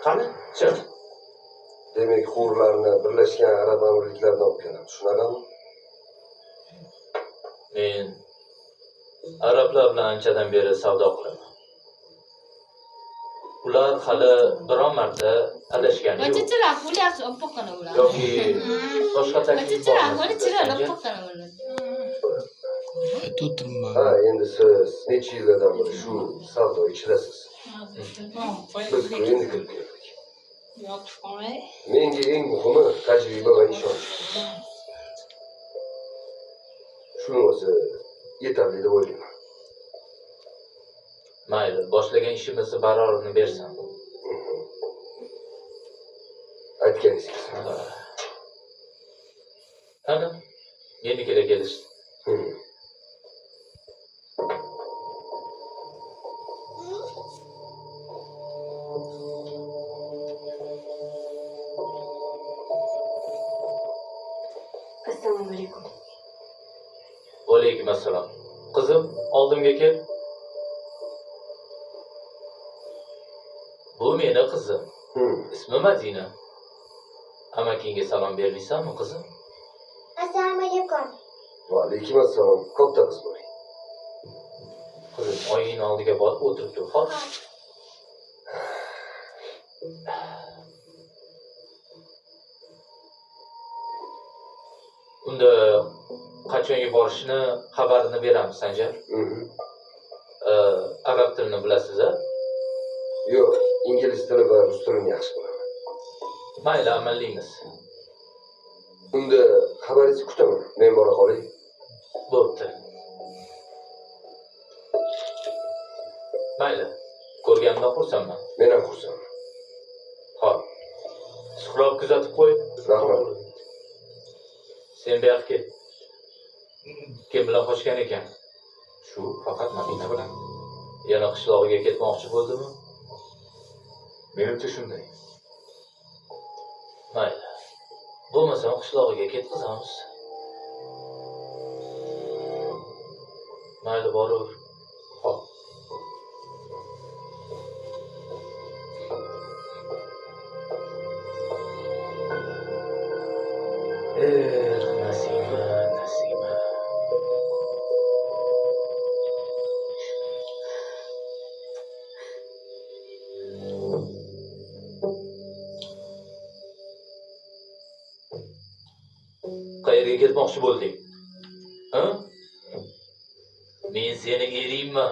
Qani, chiq. Demak, hurlarni Birlashgan Arab Amirliklaridan olib kelamiz. Shunaqami? Men arablar bilan anchadan beri savdo qilaman. Ular hali biron marta adashgani Wacha yo'q. chiroq bo'lyapti, oppoqqina bo'ladi. Yoki boshqa Wacha taklif chiroq, bormi mana sizda, chiroyli Sanjar? oppoqqina bo'ladi. Aytib o'tiribman. Ha, endi siz necha yillardan beri shu savdo ichidasiz. Biz endi kirib keldik. Yotib qolmay. Menga eng muhimi tajriba va ishonch. Shuni o'zi yetarli deb o'ylayman. Mayli, boshlagan ishimizni barorini bersam. Aytganingiz kelsin. Ana, menikiga kelishdi. Assalomu alaykum. Va alaykum assalom. Qizim, oldimga kel. Bu meni qizim. Ismi Madina. Amakingga salom bermaysanmi, qizim? Assalomu alaykum. Va alaykum assalom. Katta qiz bo'ling. Qizim, oyingni oldiga borib o'tirib tur, xo'p? Unda qachon yuborishni xabarini beramiz, Sanjar. Arab tilini bilasiz-a? Yo'q, ingliz tili va rus tilini yaxshi bilaman. Mayli, amallaymiz. Unda xabaringizni kutaman. Men bora qolay. Bo'pti. Mayli, ko'rganimdan xursandman. Men ham xursandman. Xo'p. Suhrob kuzatib qo'y. Rahmat. Sen bu yoqqa kel. Kim bilan qochgan ekan? Shu faqat Madina bilan. Yana qishlog'iga ketmoqchi bo'ldimi? Menimcha shunday. Mayli. Bo'lmasam qishlog'iga ketkazamiz. Mayli, boraver. Xo'p. Eh, Nasima, Nasima. Qayerga ketmoqchi bo'lding? Ha? Men seni eringman.